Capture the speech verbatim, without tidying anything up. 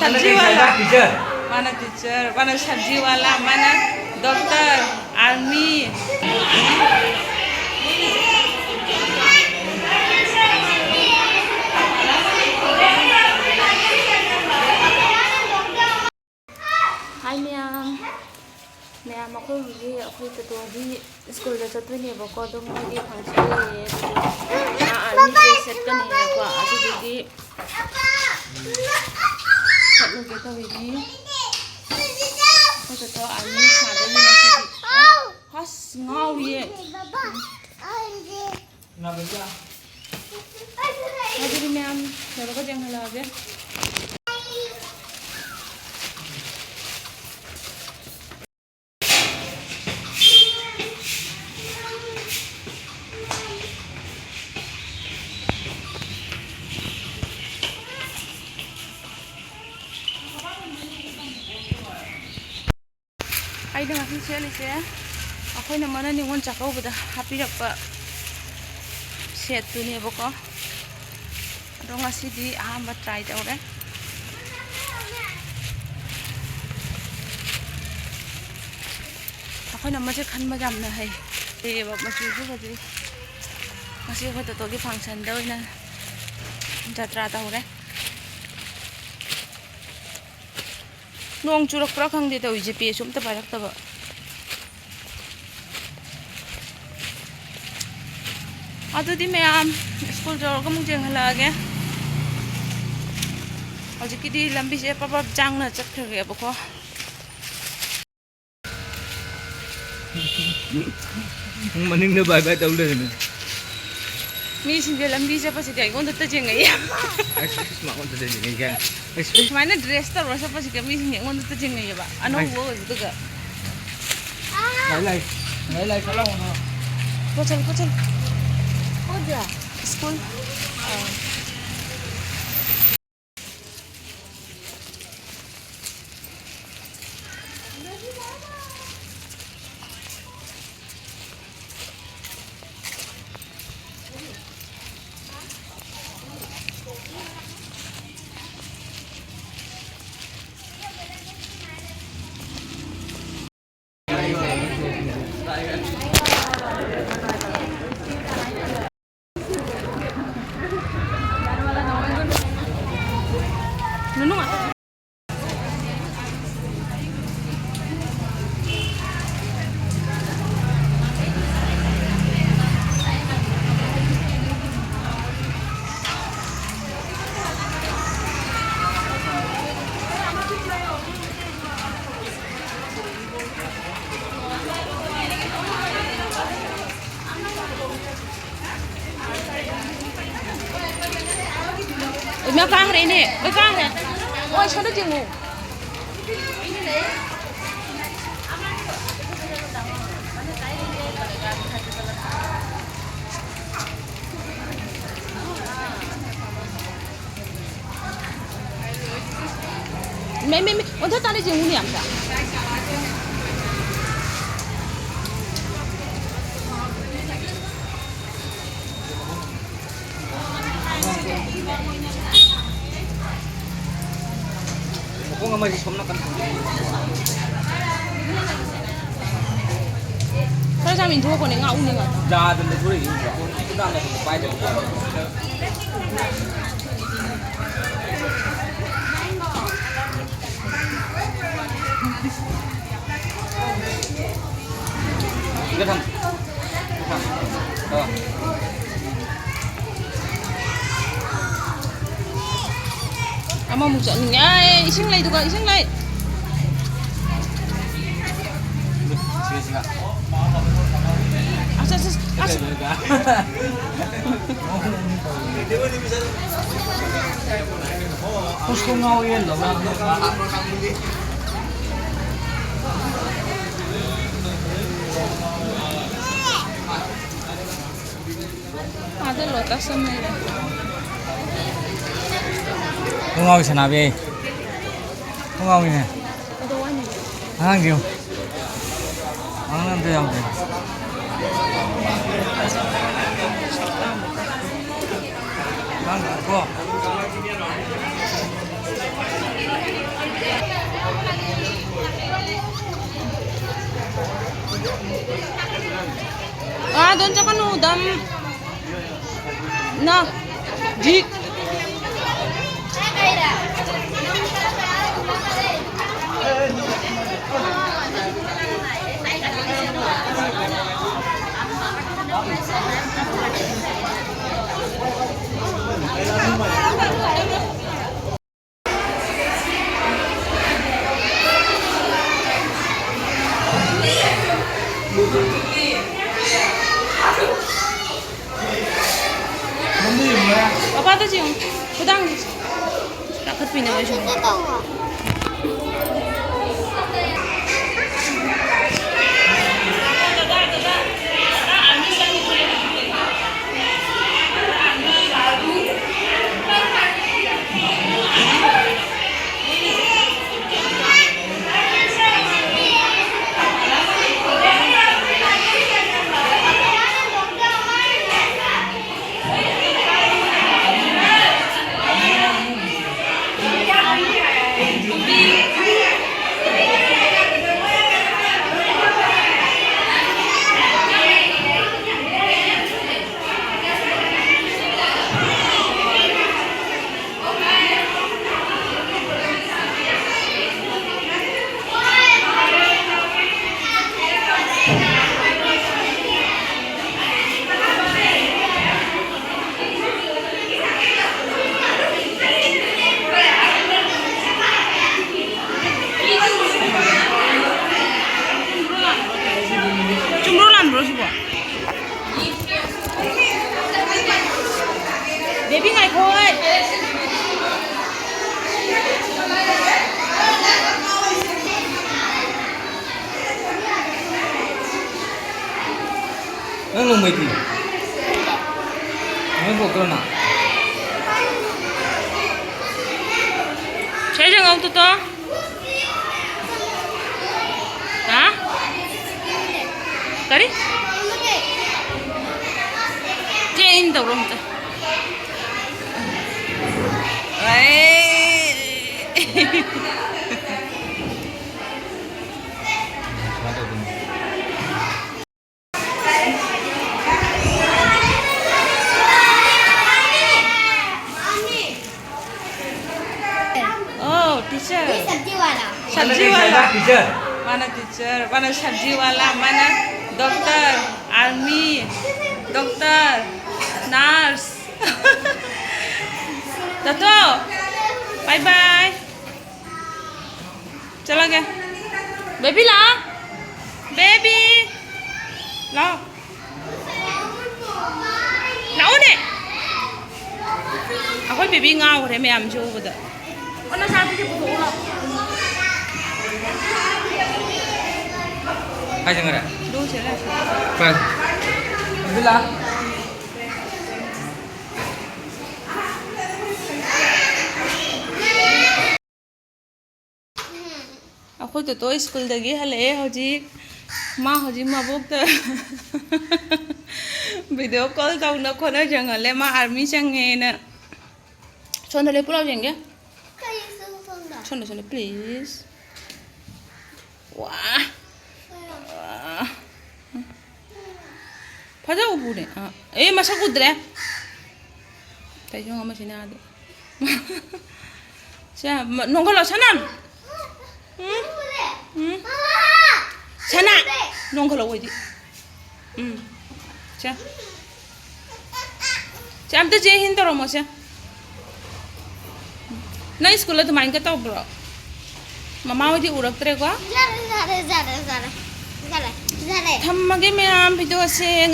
ꯁꯕꯖꯤ ꯋꯥꯂꯥ꯫ ꯃꯥꯅ ꯇꯤꯆꯔ, ꯃꯥꯅ ꯁꯕꯖꯤ ꯋꯥꯂꯥ, ꯃꯥꯅ ꯗꯣꯛꯇꯔ, ꯑꯥꯔꯃꯤ꯫ ꯍꯥꯏ ꯃꯌꯥꯝ, ꯃꯌꯥꯝ, ꯑꯩꯈꯣꯏ ꯍꯧꯖꯤꯛ ꯑꯩꯈꯣꯏ ꯇꯣꯇꯣꯒꯤ ꯁ꯭ꯀꯨꯜꯗ ꯆꯠꯇꯣꯏꯅꯦꯕꯀꯣ, ꯑꯗꯣ ꯃꯣꯏꯒꯤ ꯐꯪꯁꯟ ꯂꯩꯌꯦ, ꯑꯗꯨꯒꯤ ꯃꯥ ꯑꯥꯔꯃꯤ ꯗ꯭ꯔꯦꯁ ꯁꯦꯠꯀꯅꯤꯅꯀꯣ, ꯑꯗꯨꯗꯨꯒꯤ ꯆꯠꯂꯨꯒꯦ ꯇꯧꯔꯤꯅꯤ꯫ ꯑꯩꯈꯣꯏ ꯇꯣꯇꯣ ꯑꯥꯔꯃꯤ ꯁꯥꯗꯣꯏꯅꯤ ꯉꯁꯤꯗꯤ꯫ ꯑꯁ, ꯉꯥꯎꯔꯤꯌꯦ꯫ ꯑꯗꯨꯗꯤ ꯃꯌꯥꯝ ꯇꯧꯔꯒ ꯌꯦꯡꯍꯜꯂꯛꯑꯒꯦ꯫ ꯑꯩꯅ ꯉꯁꯤ ꯁꯦꯠꯂꯤꯁꯦ ꯑꯩꯈꯣꯏꯅ ꯃꯅ ꯅꯤꯉꯣꯜ ꯆꯥꯛꯀꯧꯕꯗ ꯍꯥꯞꯄꯤꯔꯛꯄ ꯁꯦꯠꯇꯨꯅꯦꯕꯀꯣ꯫ ꯑꯗꯣ ꯉꯁꯤꯗꯤ ꯑꯍꯥꯟꯕ ꯇ꯭ꯔꯥꯏ ꯇꯧꯔꯦ꯫ ꯑꯩꯈꯣꯏꯅ ꯃꯁꯦ ꯈꯟꯕ ꯌꯥꯝꯅ ꯍꯩ꯫ ꯂꯩꯌꯦꯕ ꯃꯆꯨꯁꯨ ꯐꯖꯩ꯫ ꯉꯁꯤ ꯑꯩꯈꯣꯏ ꯇꯣꯇꯣꯒꯤ ꯐꯪꯁꯟꯗ ꯑꯣꯏꯅ ꯖꯇ꯭ꯔꯥ ꯇꯧꯔꯦ꯫ ꯅꯣꯡ ꯆꯨꯔꯛꯄ꯭ꯔꯥ ꯈꯪꯗꯦ ꯇꯧꯔꯤꯁꯦ, ꯄꯦꯁꯨ ꯑꯝꯇ ꯄꯥꯏꯔꯛꯇꯕ꯫ ꯑꯗꯨꯗꯤ ꯃꯌꯥꯝ ꯁ꯭ꯀꯨꯜ ꯌꯧꯔꯒ ꯑꯃꯨꯛ ꯌꯦꯡꯍꯜꯂꯛꯑꯒꯦ꯫ ꯍꯧꯖꯤꯛꯀꯤꯗꯤ ꯂꯝꯕꯤꯁꯦ ꯄꯔꯞ ꯄꯔꯞ ꯆꯥꯡꯅ ꯆꯠꯈ꯭ꯔꯒꯦꯕꯀꯣ꯫ ꯃꯅꯤꯡꯗ ꯕꯥꯏ ꯕꯥꯏ ꯇꯧ ꯂꯩꯔꯝꯃꯦ꯫ ꯃꯤꯁꯤꯡꯁꯦ ꯂꯝꯕꯤ ꯆꯠꯄꯁꯤꯗꯤ ꯑꯩꯉꯣꯟꯗꯇ ꯌꯦꯡꯉꯛꯏ꯫ ꯑꯩꯁ, ꯑꯩꯁ, ꯃꯉꯣꯟꯗ ꯌꯦꯡꯉꯛꯏ ꯀꯥꯏꯅ꯫ ꯑꯩꯁ, ꯑꯩꯁ꯫ ꯁꯨꯃꯥꯏꯅ ꯗ꯭ꯔꯦꯁ ꯇꯧꯔꯒ ꯆꯠꯄꯁꯤꯗ ꯃꯤꯁꯤꯡꯁꯦ ꯑꯩꯉꯣꯟꯗꯇ ꯌꯦꯡꯉꯛꯑꯦꯕ, ꯑꯅꯧꯕ ꯑꯣꯏꯕꯗꯨꯒ꯫ ꯂꯥꯏ, ꯂꯥꯏ, ꯂꯥꯏ, ꯂꯥꯏ, ꯆꯠꯂꯣ, ꯆꯠꯂꯣ꯫ ꯄꯣꯠ ꯆꯩ, ꯄꯣꯠ ꯆꯩ꯫ ꯄꯣꯠ ꯆꯩ꯫ ꯁ꯭ꯀꯨꯜ꯫ ꯑꯥ꯫ ꯅꯨꯡꯉꯥꯏ꯫ ꯏꯃꯥ ꯀꯥꯈ꯭ꯔꯦꯅꯦ꯫ ꯂꯣꯏ ꯀꯥꯈ꯭ꯔꯦ꯫ ꯍꯣꯏ, ꯁꯣꯝꯗ ꯌꯦꯡꯉꯨ꯫ ꯃꯦ, ꯃꯦ, ꯃꯦ, ꯑꯣꯟꯊꯣꯛ ꯇꯥꯅ ꯌꯦꯡꯉꯨꯅꯦ ꯑꯝꯇ꯫ ꯃꯈꯣꯡ ꯑꯃꯁꯤ ꯁꯣꯝ ꯅꯥꯀꯟ ꯊꯝꯖꯤꯜꯂꯨ꯫ ꯈꯔ ꯆꯥꯃꯤꯟ ꯊꯣꯛꯈꯣꯅꯦ, ꯉꯥꯛꯎꯅꯦ ꯉꯥꯛꯇ꯫ ꯌꯥꯗꯅ ꯊꯣꯛꯂꯛꯏ ꯎꯗ꯭ꯔꯣ? ꯈꯨꯗꯥꯡꯒ ꯑꯗꯨꯝ ꯄꯥꯏꯗꯕ꯫ ꯁꯤꯗ ꯊꯝ꯫ ꯊꯝ꯫ ꯑ꯫ ꯑꯃꯃꯨꯛ ꯆꯠꯅꯤꯡꯉꯦ꯫ ꯑꯦ, ꯏꯁꯤꯡ ꯂꯩꯗꯨꯒ, ꯏꯁꯤꯡ ꯂꯩ꯫ ꯁꯤꯒ, ꯁꯤꯒ꯫ ꯑꯁ, ꯑꯁ, ꯑꯁ, ꯑꯁ꯫ ꯈꯨꯁꯀꯨ ꯉꯥꯎ ꯌꯦꯟ ꯂꯧ ꯌꯥꯕꯅꯦ꯫ ꯑꯥꯗ ꯂꯣꯇꯁ ꯑꯃ ꯂꯩꯔꯦ꯫ ꯈꯣꯡꯒ꯭ꯔꯥꯎ ꯁꯅꯥꯕꯤ꯫ ꯈꯣꯡꯒ꯭ꯔꯥꯎꯒꯤꯅꯦ꯫ ꯀꯩꯗꯧ ꯍꯥꯏꯅꯣ? ꯑꯉꯥꯡꯁꯦ ꯌꯦꯡꯉꯨ꯫ ꯑꯉꯥꯡ ꯑꯝꯇ ꯌꯥꯎꯗꯦ꯫ ꯑꯉꯥꯡ ꯀꯣ꯫ ꯑꯥ, ꯑꯗꯣꯝ ꯆꯠꯀꯅꯨ, ꯗꯝ꯫ ꯅ꯫ ꯖꯤꯛ꯫ ꯆꯨꯝꯕ꯭ꯔꯣ ꯂꯥꯟꯕ꯭ꯔꯣ ꯁꯤꯕꯣ? ꯕꯦꯕꯤ, ꯉꯥꯏꯈꯣ ꯍꯣꯏ꯫ ꯅꯪ ꯅꯣꯡꯃꯩꯗꯤ? ꯅꯣꯡꯃꯩ ꯄꯣꯛꯇ꯭ꯔꯣ ꯅꯪ? ꯁꯦ, ꯁꯦ, ꯉꯧꯇꯣꯛꯇꯣ꯫ ꯍꯥ? ꯀꯔꯤ? ꯆꯦ, ꯑꯩꯅ ꯇꯧꯔꯣ ꯑꯝꯇ꯫ ꯑꯩ꯫ Oh, teacher. ये सब्जी वाला। सब्जी वाला। टीचर। माना टीचर, माना सब्जी वाला, माना डॉक्टर, आर्मी, डॉक्टर, नर्स। ꯇꯥꯇꯣ, bye bye꯫ ꯆꯠꯂꯒꯦ꯫ ꯕꯦꯕꯤ ꯂꯥꯛꯑꯣ꯫ ꯕꯦꯕꯤ꯫ ꯂꯥꯛꯑꯣ꯫ ꯂꯥꯛꯑꯣꯅꯦ꯫ ꯑꯩꯈꯣꯏ ꯕꯦꯕꯤ ꯉꯥꯎꯈ꯭ꯔꯦ ꯃꯌꯥꯝꯁꯦ ꯎꯕꯗ꯫ ꯀꯥꯏ ꯆꯪꯈ꯭ꯔꯦ? ꯀꯥꯏ? ꯑꯗꯨ ꯂꯥ? ꯑꯩꯈꯣꯏ ꯇꯣꯇꯣ ꯁ꯭ꯀꯨꯜꯗꯒꯤ ꯍꯜꯂꯛꯑꯦ ꯍꯧꯖꯤꯛ꯫ ꯃꯥ ꯍꯧꯖꯤꯛ ꯃꯕꯣꯛꯇ video call ꯇꯧꯅ ꯈꯣꯠꯅ ꯆꯪꯍꯜꯂꯦ꯫ ꯃꯥ army ꯆꯪꯉꯦꯅ꯫ ꯁꯣꯝꯗ ꯂꯦꯞꯄꯨ ꯂꯥꯎ ꯌꯦꯡꯒꯦ꯫ ꯀꯔꯤ ꯁꯣꯝꯗ? ꯁꯣꯝꯗ, ꯁꯣꯝꯗ, please꯫ ꯋꯥ꯫ ꯋꯥ꯫ ꯐꯖ ꯎꯕꯨꯅꯦ꯫ ꯑꯥ꯫ ꯑꯦ, ꯃꯁꯛ ꯎꯗ꯭ꯔꯦ꯫ ꯇꯩꯖꯣꯡ ꯑꯃ ꯁꯤꯅ ꯑꯗꯨ꯫ ꯁꯦ, ꯃ-, ꯅꯣꯡꯈꯠꯂꯣ, ꯁꯅꯥ꯫ ꯎꯝ? ꯎꯝ? ꯁꯅꯥ! ꯅꯣꯡꯈꯠꯂꯣ, ꯑꯣꯏꯗꯤ꯫ ꯎꯝ꯫ ꯁꯦ꯫ ꯁꯦ, ꯑꯝꯇ ꯆꯦ ꯍꯤꯟ ꯇꯧꯔꯝꯃꯣ, ꯁꯦ꯫ ꯅꯪ ꯁ꯭ꯀꯨꯜ ꯑꯗꯨꯃꯥꯏꯅꯒ ꯇꯧꯕ꯭ꯔꯣ? ꯃꯃꯥ ꯍꯣꯏꯗꯤ ꯎꯔꯛꯇ꯭ꯔꯦꯀꯣ? ꯌꯥꯔꯦ, ꯌꯥꯔꯦ, ꯌꯥꯔꯦ, ꯌꯥꯔꯦ꯫ ꯌꯥꯔꯦ, ꯌꯥꯔꯦ꯫ ꯊꯝꯃꯒꯦ ꯃꯌꯥꯝ, video ꯁꯦ꯫